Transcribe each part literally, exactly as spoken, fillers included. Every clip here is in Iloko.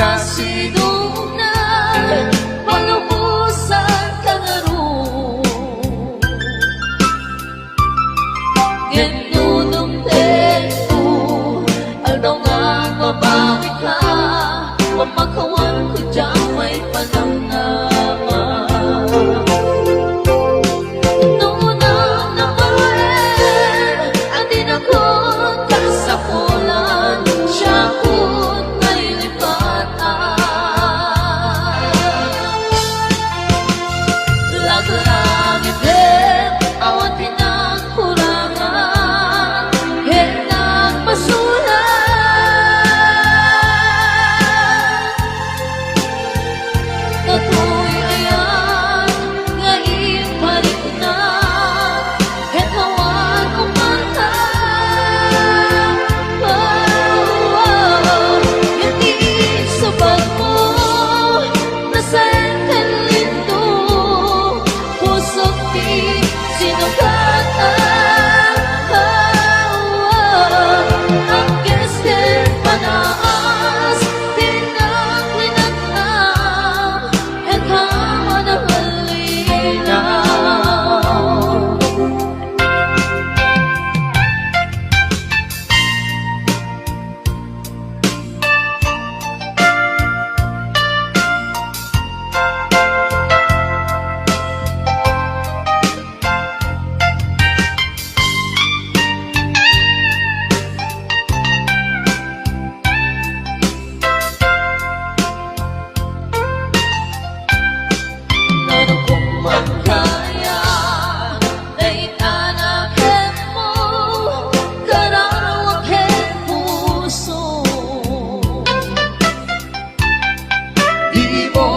Sidongay, palubosan ka ngarud. Ngem no dumtengko, aldaw nga mabawi ka, pamakawanko diay panamnama. No unang nabain, adinakon kasapulan, siakon nailipatan. Laglagipem, awan ti nangkurangan, ket nangpasulan. Datoy aya nga iparikna, ket awan umarta. Iti subatmo, nasaen ken lindo, pusok ti sinugatan. Agkes ken panaas, ti naglinatna. Ket awan a malinaw. Nano kung magkaya, naitana ket mo, kararwa ket puso. Di mo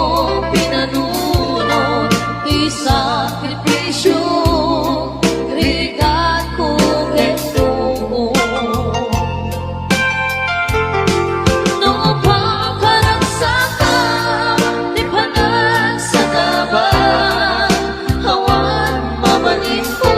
pinanunot ti sakripisio, rigatko ket tuo. No pakaragsakan ti panagsagaba, awan mabalinko.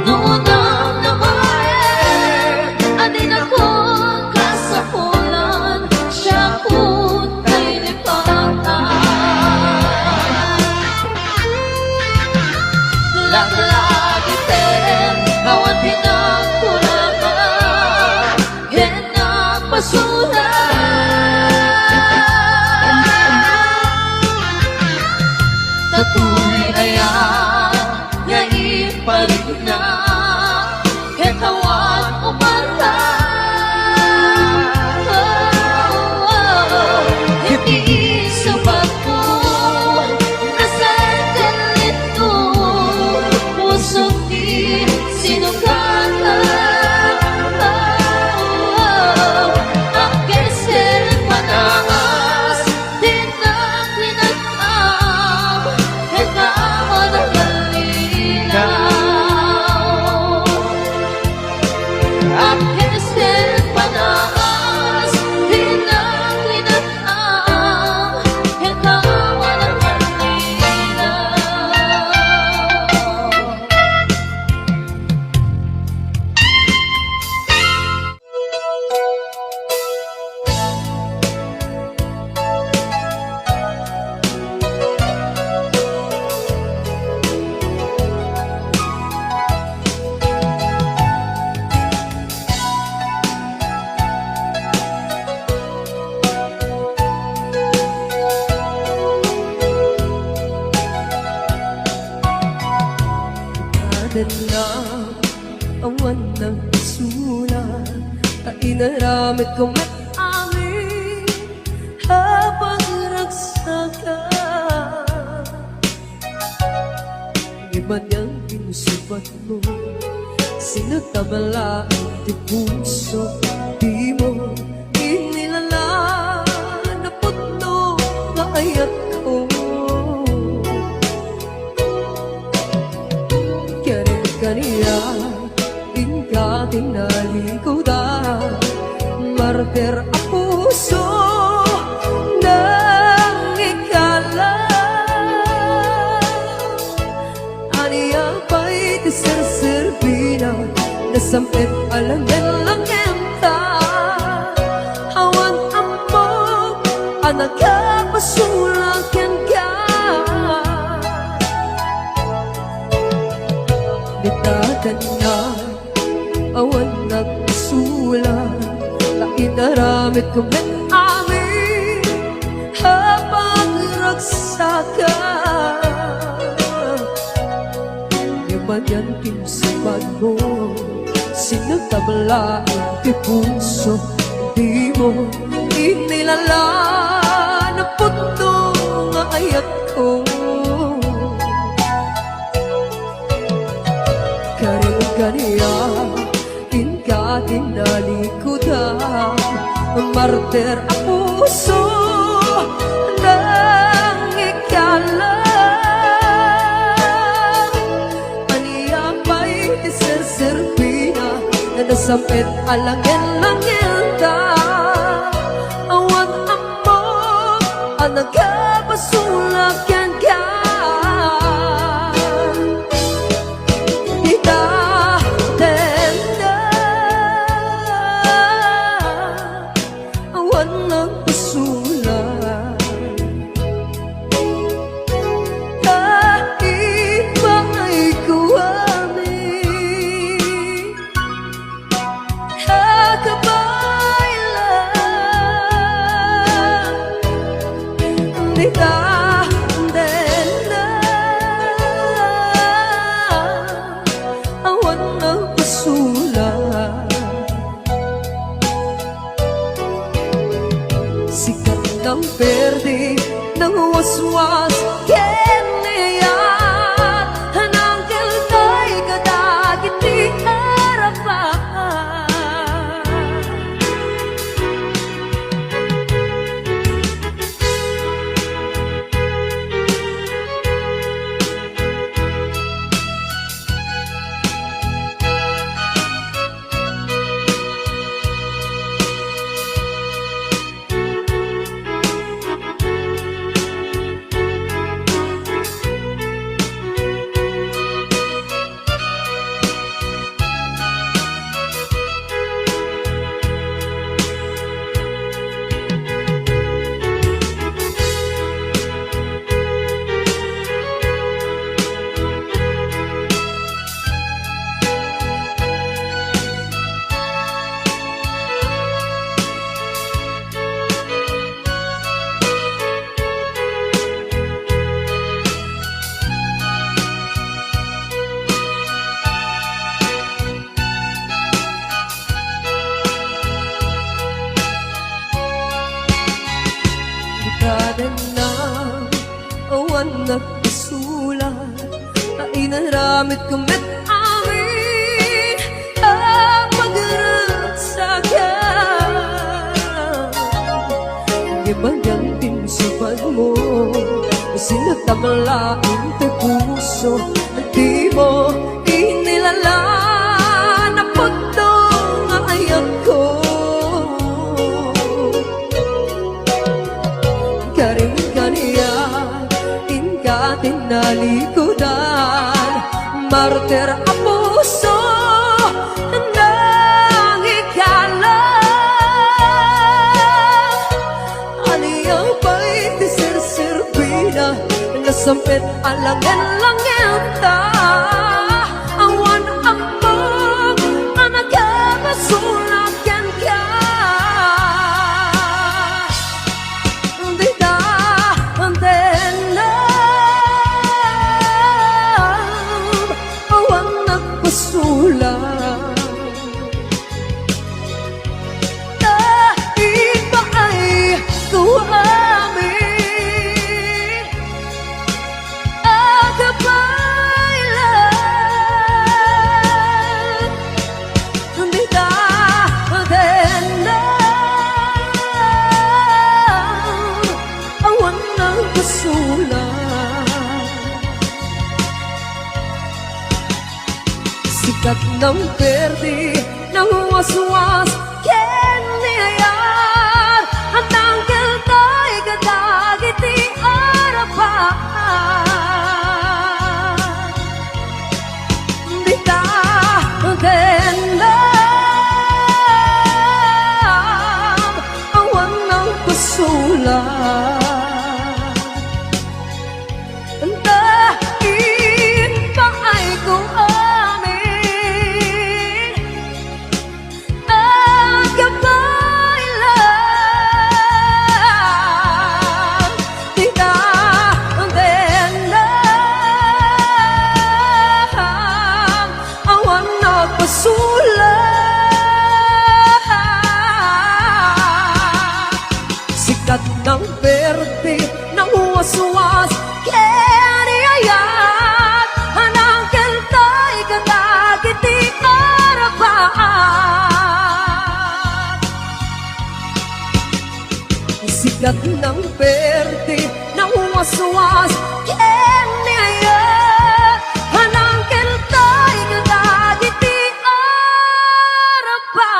No unang nabain, adinakon kasapulan, siakon nailipatan. Laglagipem, awan ti nangkurangan, ket nangpasulan. Datoy aya nga iparikna, ket awan umarta. Iti subatmo, nasaen ken lindo, pusok ti sinugatan. Agkes ken panaas, ti naglinatna, ket awan a malinaw. Agkes ken panaas, ti naglinatna, ket awan a malinaw. Awan nang isuna, ta inaramidko met amin a pagragsakan. Ngem anian ti subatmo, sinagtabalaen ti puso, dimo inilala, napudno nga ayatko. Ket kaniak, inka ti nalikudan, martir a puso, nangikala. Ania pay ti serserbina, nasam-et a langen-langen ta. Sula kenka. Dita kaniak, awan nagpasula, ta inaramidko met amin a pagragsakan. Ngem anian ti sipadmo, sinagtabla ti puso, dimo inilalan a pudno nga ayatko. Karim kaniak, inka tinalikudan, martir a puso, nangikalam. Ania pay ti serserbina, nasam-et a langellangenta. Awan ammok a nagpasula kenka. Dita tengnga, awan nagpasula. Ta ipaayko amin a kabaylan. Dita tengnga, awan nagpasula. Sika ti nangperdi, nangwaswas ken ni ayat, nangkeltay kadagiti arapat. Ikadenna, awan nagpasula, ta inaramidko met amin a pagragsakan. Ngem anian ti sipadmo, sinagtabla ti puso, dimo inilalan a pudno nga ayatko. Karim kaniak, inka tinalikudan, martir a puso, nangikalam. Ania pay ti serserbina, nasam-et a langen-langenta. Awan ammok a nagpasula kenka. Dita tengnga, awan nagpasula. Ta ipaayko amin a kabaylan. Dita tengnga, awan nagpasula. Sika ti nangperdi, nangwaswas ken ni ayat, nangkeltay kadagiti arapat. Dita tengnga, awan nagpasula. Ket nang perti nawaswas ken ni Ayo, panangkeltay kadagiti arpa.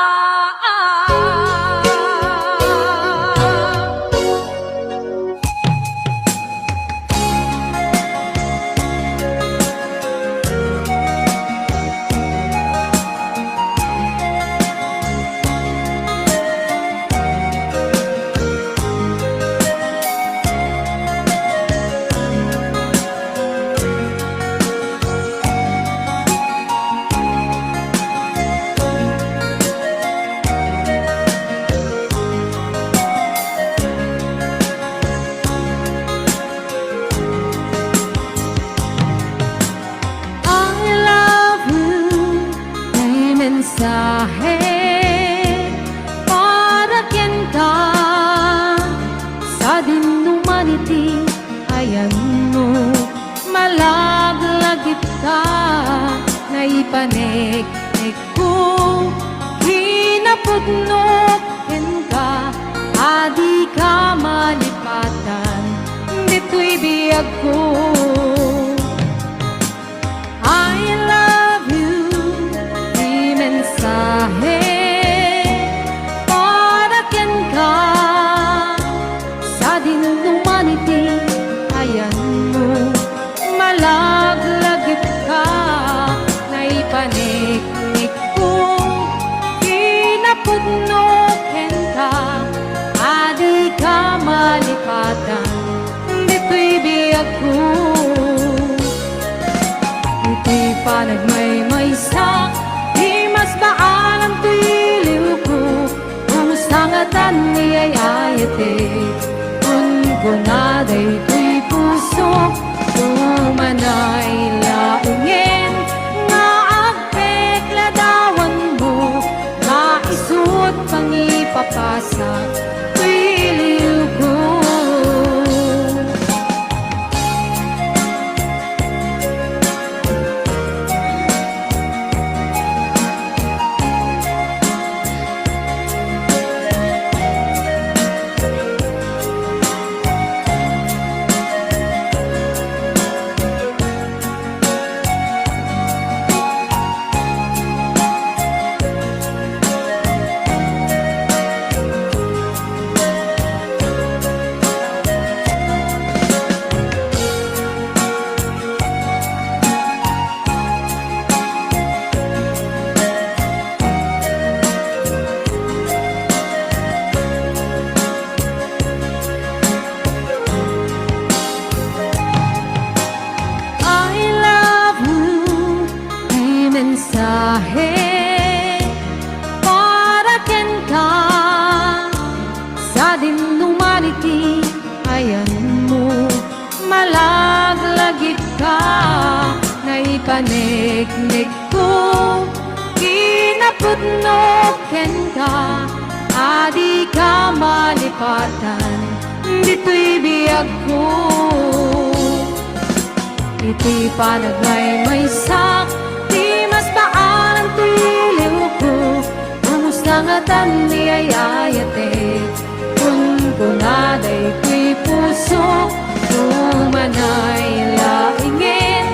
I love you, ti mensahe para kenka. Sadin no man iti ayanmo, malaglagitka, naipaneknekko, kinapudnok kenka, a dika malipatan ditoy biagko. I love you, ti mensahe para kenka. Sadin no man iti ayanmo, malaglagitka, naipaneknekko, kinapudnok kenka, a dika malipatan ditoy biagko. Iti panagmaymaysak, ti masbaalan toy iliwko, kumusta ngatan ni ay-ayatek? Kunkuna daytoy pusok, umanay laengen nga agpekladawanmo, naisut pangipapasak toy iliwko. I love you, ti mensahe para kenka. Sadin no man iti ayanmo, malaglagitka, naipaneknekko, kinapudnok kenka, a dika malipatan ditoy biagko. Iti panagmaymaysak, ti masbaalan toy iliwko, kumusta ngatan ni ay-ayatek? Kunkuna daytoy pusok, umanay laengen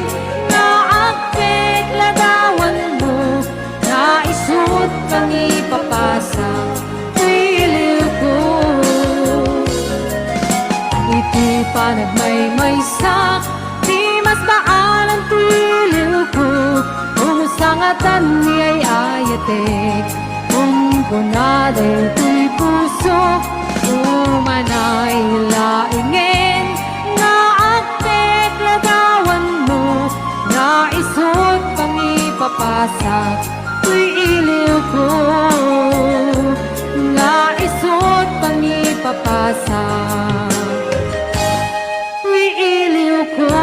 nga agpekladawanmo, naisut pangipapasak toy iliwko. Iti panagmaymaysak, ti masbaalan toy iliwko, kumusta ngatan ni ay-ayatek? Kunkuna daytoy pusok, umanay laengen nga agpekladawanmo, naisut pangipapasak toy iliwko, naisut pangipapasak toy iliwko.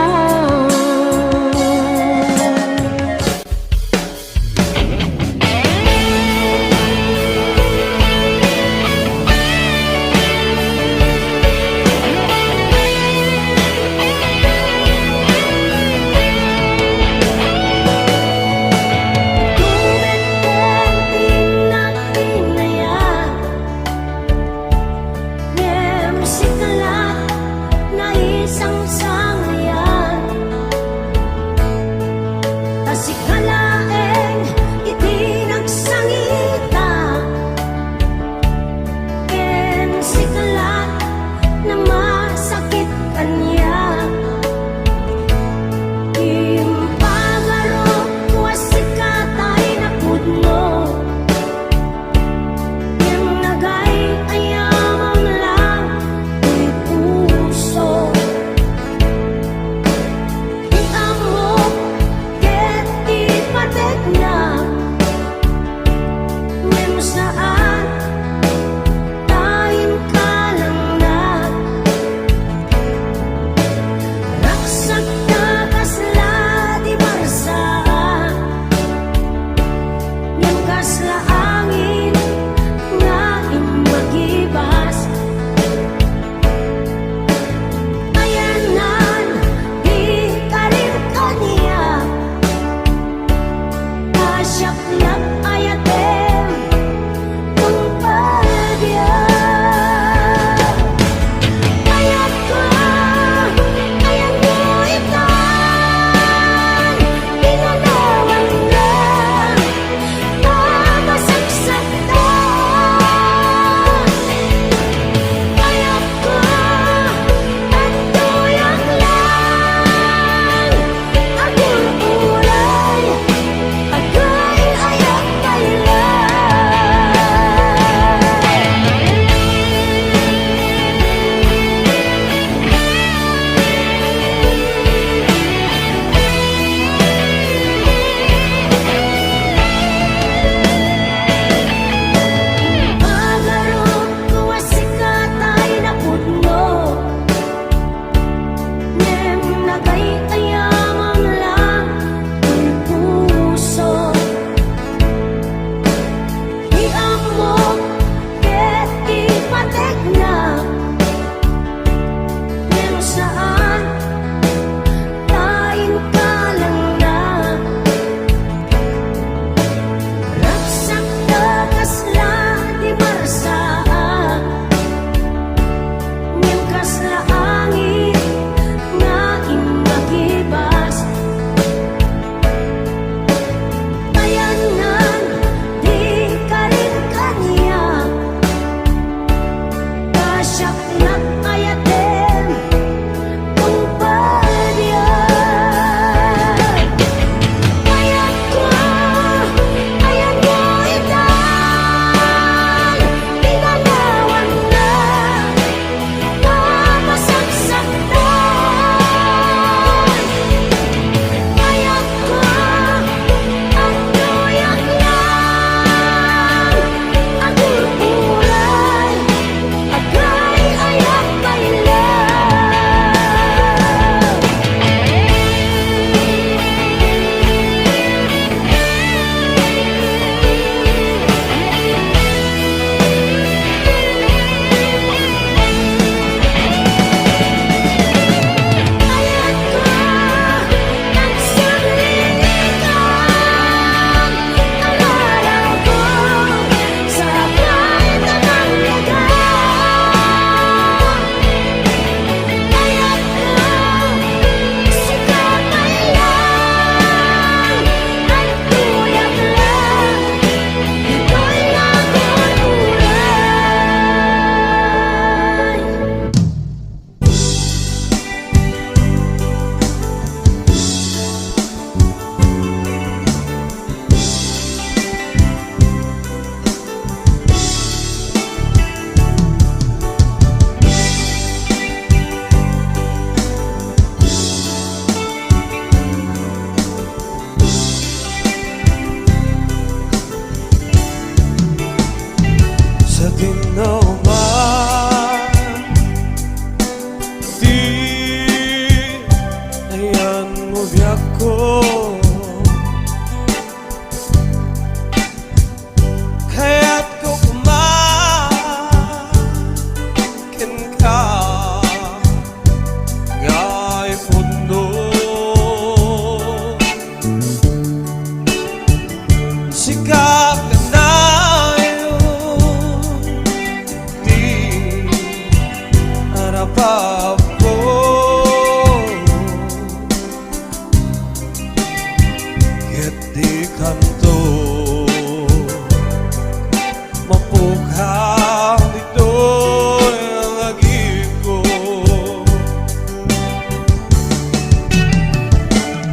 Mapukhaw ditoy lagipko.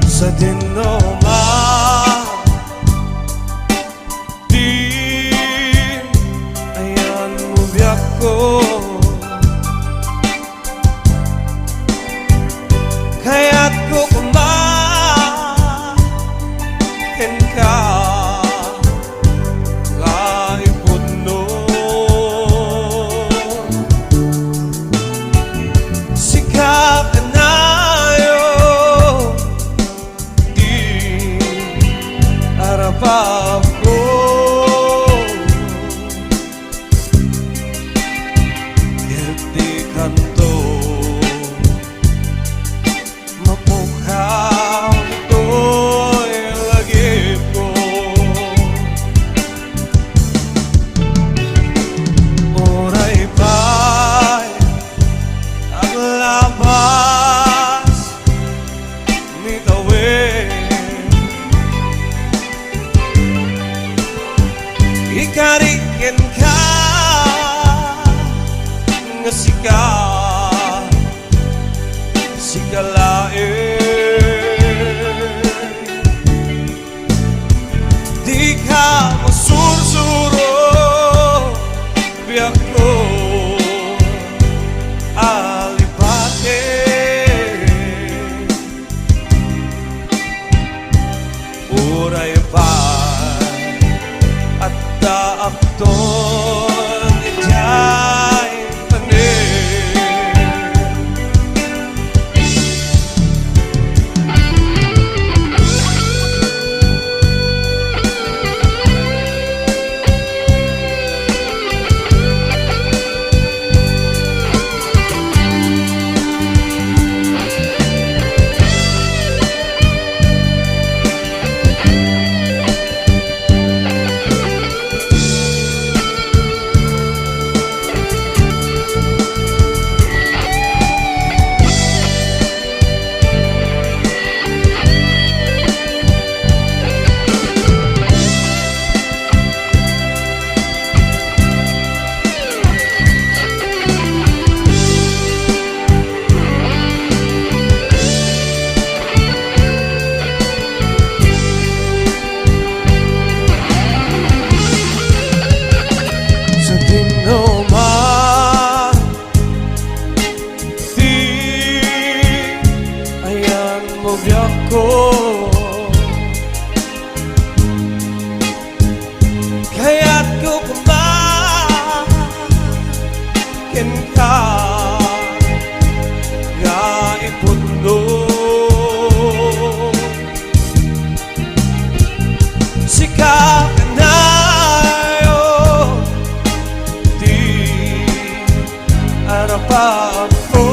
Sa dinno man, din ayanmo biagko. Kayatko koma kenka nga ipudno. Sika kanayon ti arapapko. Ket dikanto mapukhaw ditoy lagipko. Uray pay aglabas ni tawen, ikarik kenka nga sika, sika laeng. Dika masursuro, biagko a lipatik. Uray pay adda akton idiay tanem. Sa dinno man ti ayanmo biagko, kayatko koma kenka nga ipudno. Sika kanayon ti arapapko.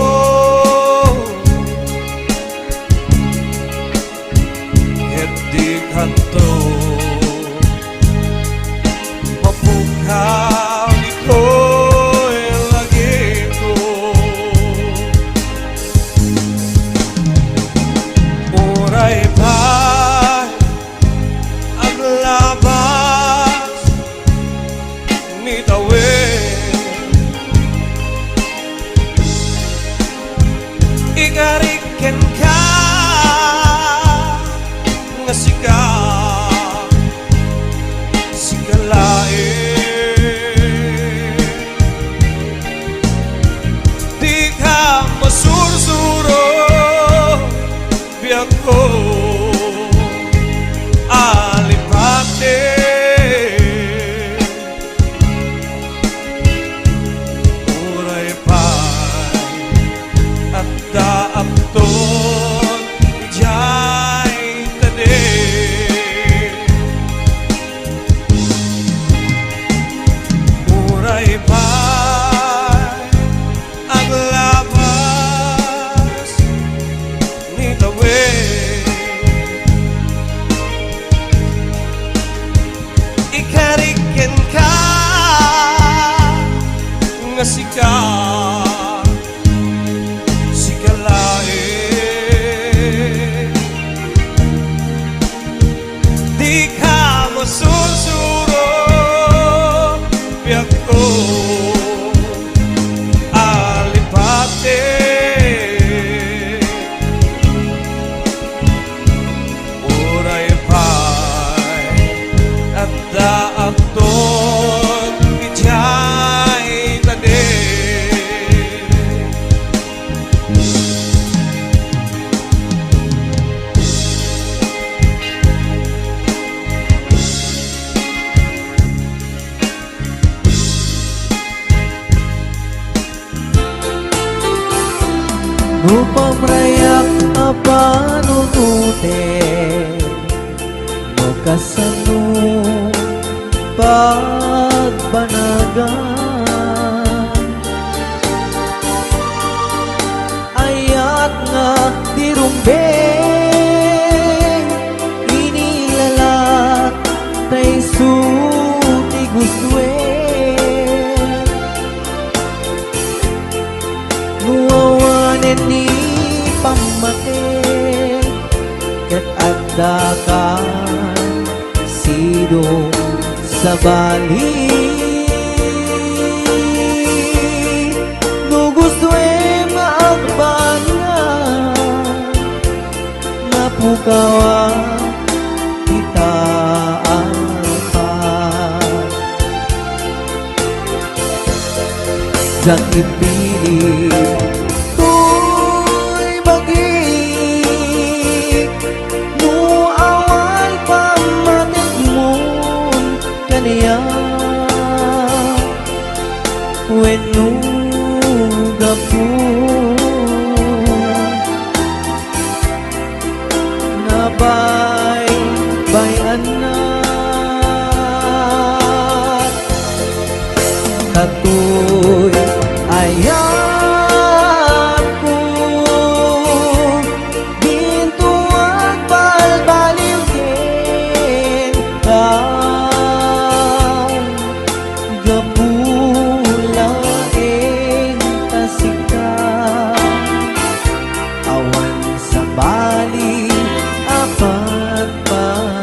Ket dikanto mapukhaw ditoy lagipko. Uray pay aglabas ni tawen, ikarik kenka nga sika, sika laeng. Dika masursuro, biagko a lipatik. Uray pay adda akton idiay tanem. Uray pay aglabas ni tawen, ikarik kenka nga sika, sika laeng. Dika masursuro, Upam rayak a panunoten, no kasano pagbanagan. Ayat nga di rumbeng, inilalat ta isu ti gustoen. No awanen ni pammati, ket addakan sidong sabali. No gustoem nga agbanag, mapukawa ita alpa. Diak ipili toy bagik, no awan pammatikmon kaniak wenno gapu. Nabaybay-annak, katoy ayatko, dinto agbalbaliw kenka. Gapu laeng ta sika, awan sabali a pagpaggen.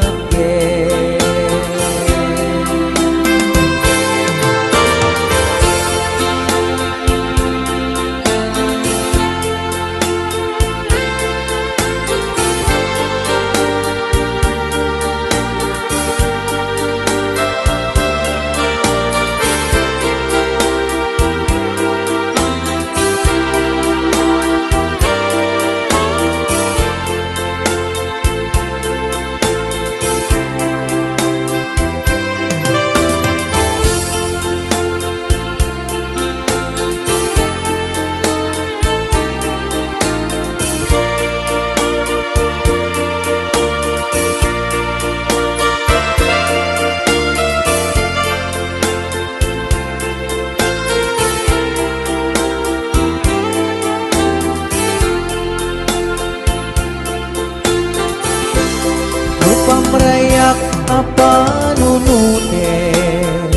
Upam rayak a panunoten,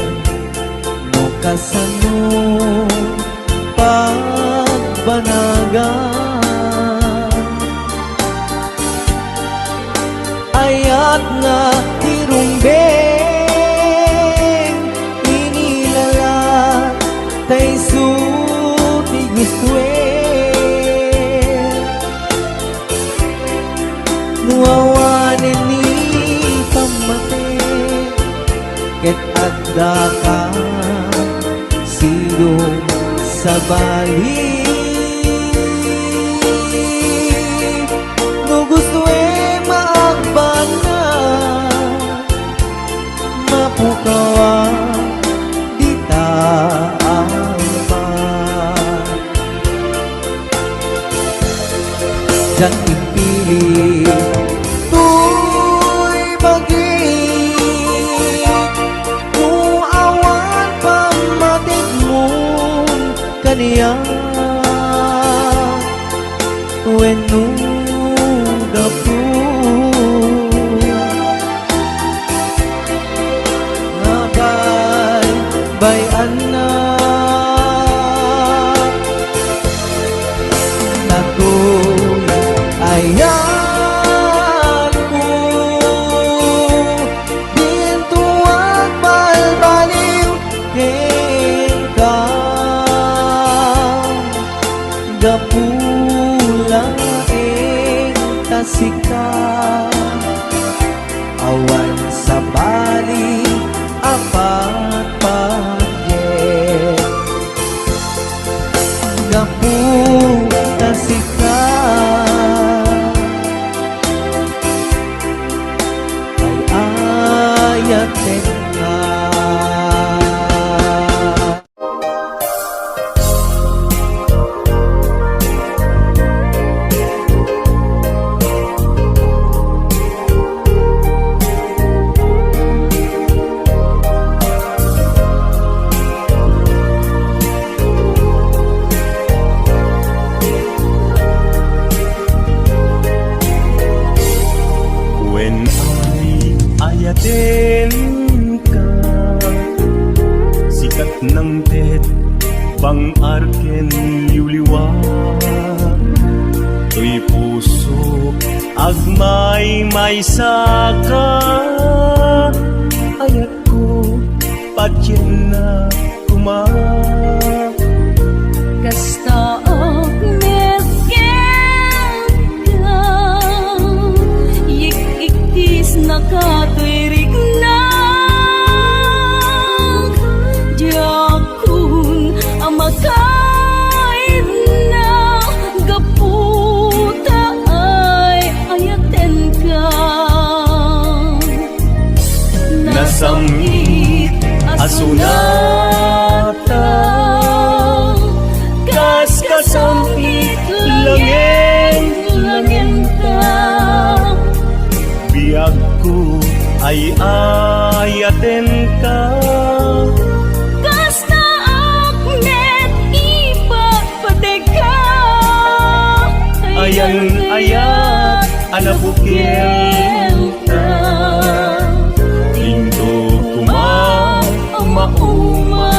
no kasano pagbanagan. Ayat nga ti rumbeng, inilalat ta isu ti gustoen. No awanen ni pammati, ket addaka sidong sabali. No gustoem nga agbanag, mapukawan dita alpa. Diak ipili toy bagik, no awan pammatikmon kaniak wenno gapu. Nabaybay-annak, datoy ayatko, dinto agbalbaliw kenka. Gapu laeng ta sika, awan sabali a pagpaggen. Gapu ta sika, ay-ayatenka. Nangted, bang-ar ken liwliwa, toy pusok agmaymaysaka. Ayatko, patiennak koma. Kasta ak met kenka, yik-ikkis nakatoy riknak. Diak kun a makaidna gapu ta ay-ayatenka. Nasam-it a sonata, kas kasam-it langen-langenta. Biagko, ay-ayatenka. Kasta ak met ipatpategka. Ayan-ayat a nabukelta, intoy koma a mauma.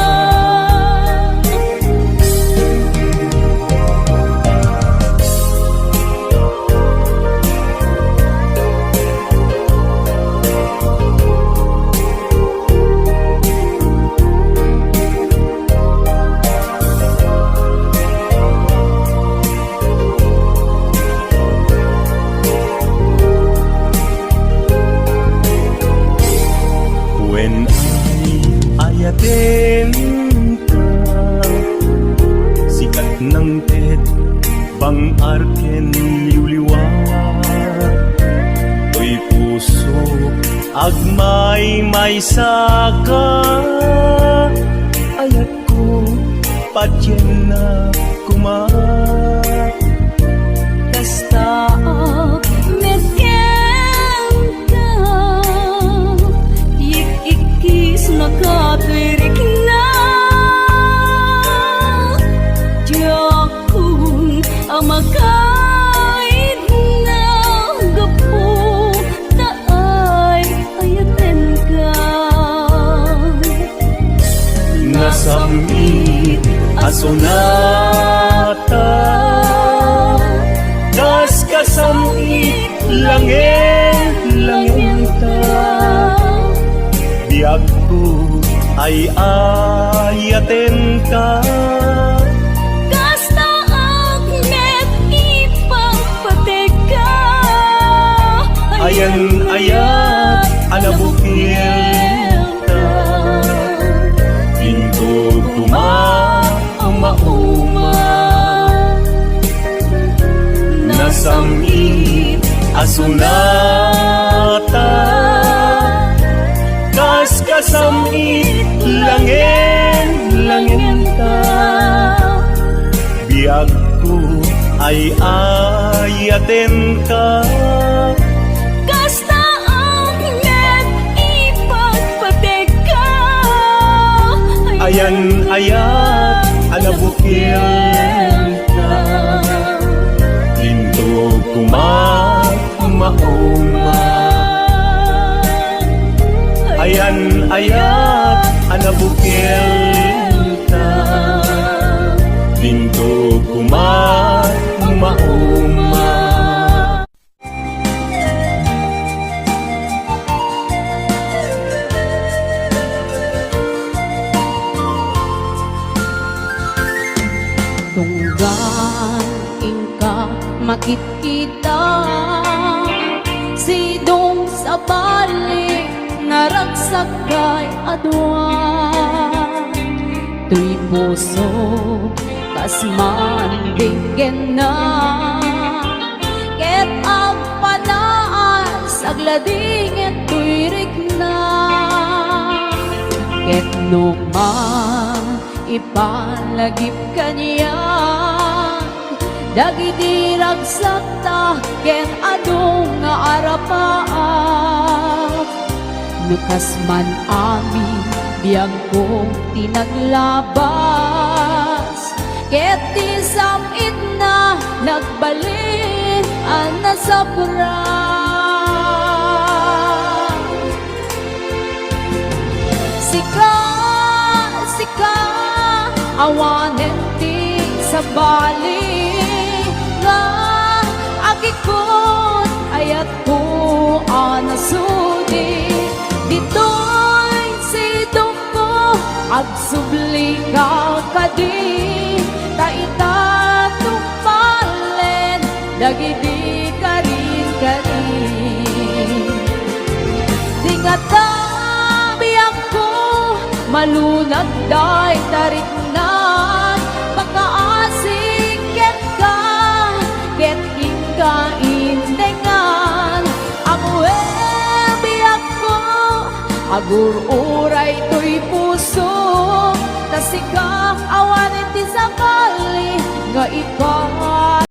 Wen ay-ayatenka, sika nangted, bang-ar ken liwliwa, toy pusok agmaymaysaka. Ayatko, patiennak koma. Kasta ak met kenka, yik-ikkis nakatoy riknak. Diak kun a makaidna gapu ta ay-ayatenka. Nasam-it a sonata, kas kasam-it langen-langenta. Biagko, ay-ayatenka. Kasta ak met ipatpategka. Ayan-ayat a nabukelta, intoy koma a mauma. Nasam-it a sonata, kas kasam-it langen-langenta. Biagko, ay-ayatenka. Kasta ak met ipatpategka. Ayan-ayat a nabukelta, intoy koma a mauma. Ayan-ayat a nabukelta, intoy koma a mauma. Tunggal inka makitkita, sidong sabali naragsak pay a dua. Toy puso, kas manbinggenna, ket agpanaas, agladingen toy rikna. Ket no maipalagip kaniak dagiti ragsakta ken adu nga arapaak, no kas man amin biagko ti naglabas, ket ti sam-itna nagbalin a nasapra. Sika, sika, Awanen ti sabali nga agikut, ayatko a nasudi. Ditoy sidongko, agsubli ka kadi, ta ita tungpalen dagidi karinkari. Di ngata biagko, malunag dayta riknaan, makaasik kenka, ket inka indengan. Ammoen, biagko, agur-uray toy pusom, ta sika awanen ti sabali nga ikaw